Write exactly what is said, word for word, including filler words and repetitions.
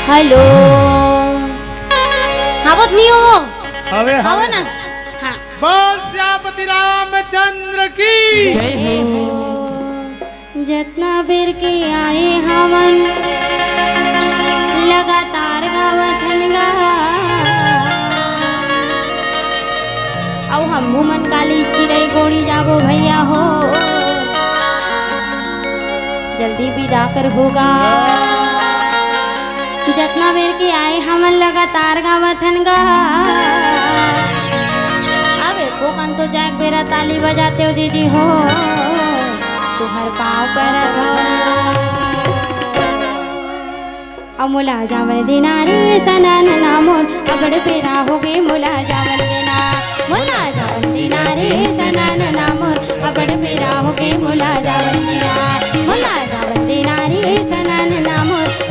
Hello. आवत नहीं हो? हवे, हवे। ना। हाँ। बोल सियापति रामचंद्र की। जतना बेर के आए हवन, लगातार गावत हन गा। अउ हमू मन काली चिरई गोड़ी जाबो भैया हो, जल्दी विदा करहू गा। जतना बेर के आए हमन लगातार गावत हन गा। अब एको कन तो जाए के बेरा ताली बजाते हो दीदी हो, तुहर पाँव परत हो। अब मोला जावन देना रे सनान ना मोर, अबड़ बेरा होगे मोला जावन देना। मोला जावन देना रे सनान ना मोर, अबड़ बेरा होगे मोला जावन देना। मोला जावन देना रे सनान ना मोर,